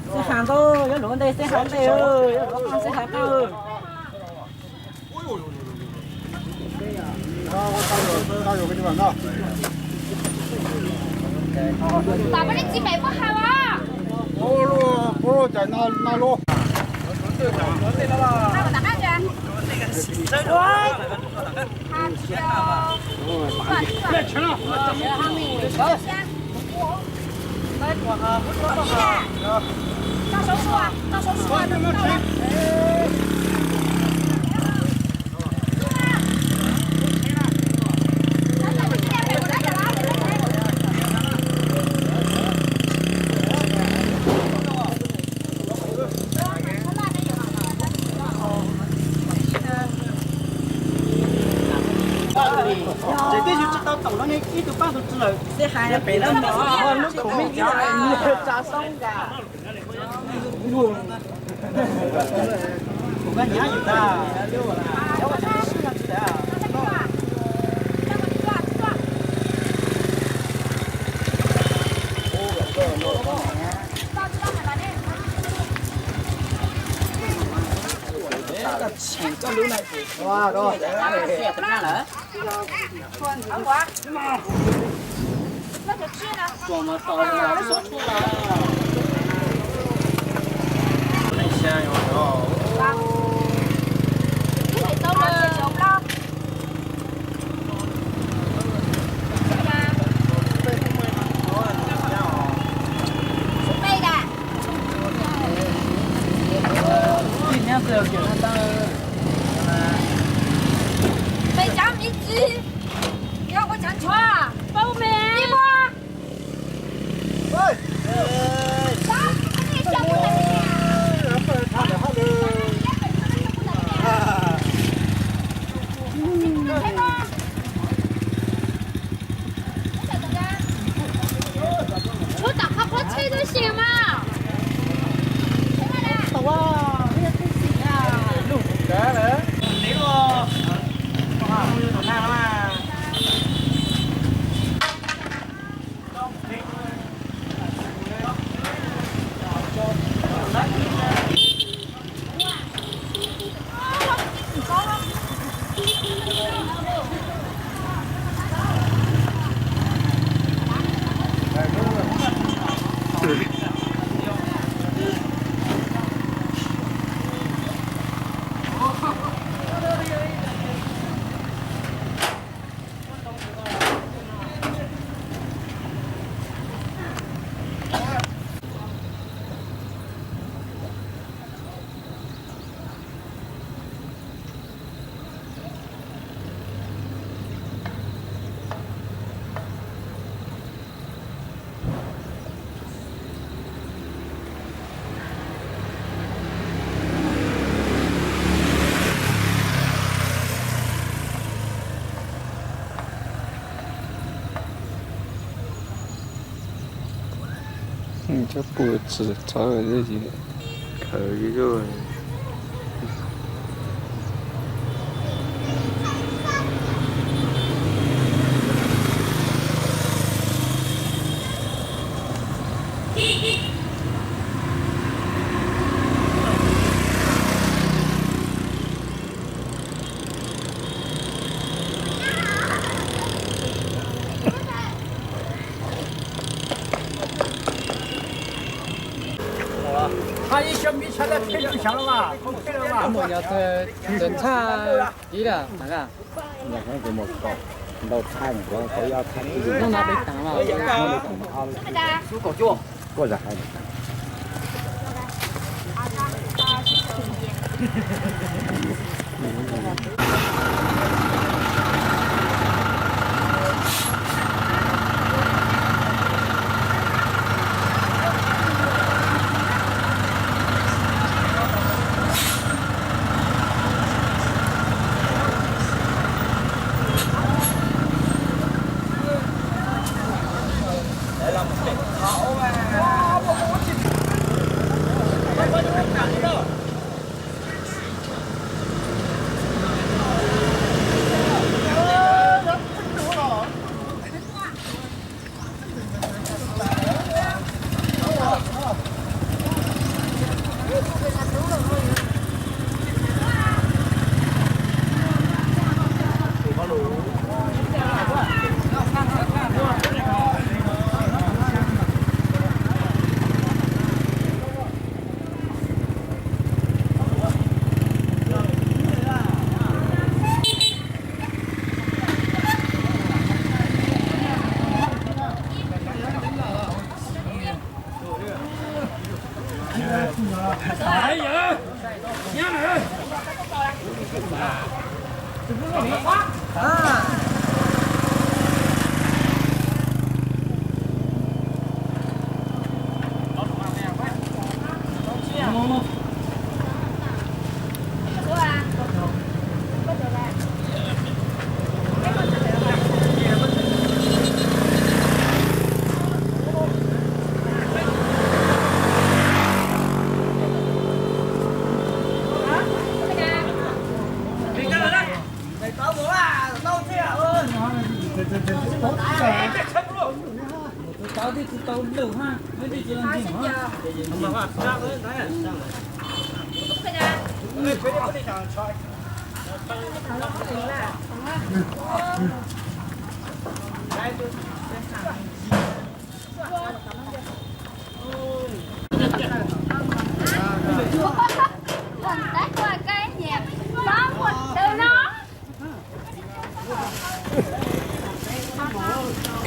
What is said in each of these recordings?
Xeb Has ntau, yog luag ntej xeb Has ntau, yog luag ntej xeb Has ntej, yog luag qab xeb Has qab. Tam peb txiv pem muaj Has as. Ua, ua, ua cas no, no lub. Ces tej yus tsis tau toom no ne, ib tug pab tus tsi lawm. Xeb Has pem no, lub khoom me ntsis tsa soob nkas. Kuv koj nyiam yus tas. Mày cháo miễn phí. Yo, có cháo chua. Bao mè. Đi mua. Ua tam qhov qhuab tsheb tub si mas. Cov pum tsis txawv, khaws zuj zus. Mus nyob txog txaj ib lawm. Ntau txhab, ntau txhab.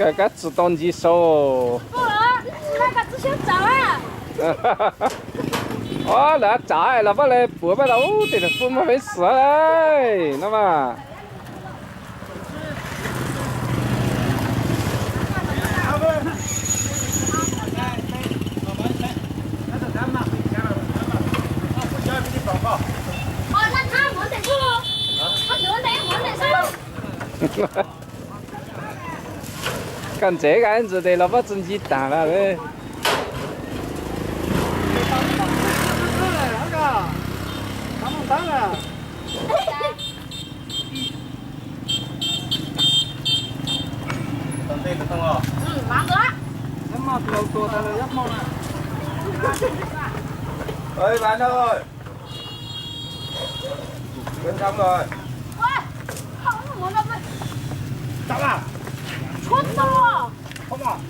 Koj kab tsis tau ncig saud. Ob, lawv tsav los pab lawv puav pab tau ub, tej no pub muaj peb xav no mas. Koj ntsev koj ntsis tes los pab tsis ncig taag lawm.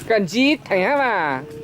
Koj ntsib theem hab mas.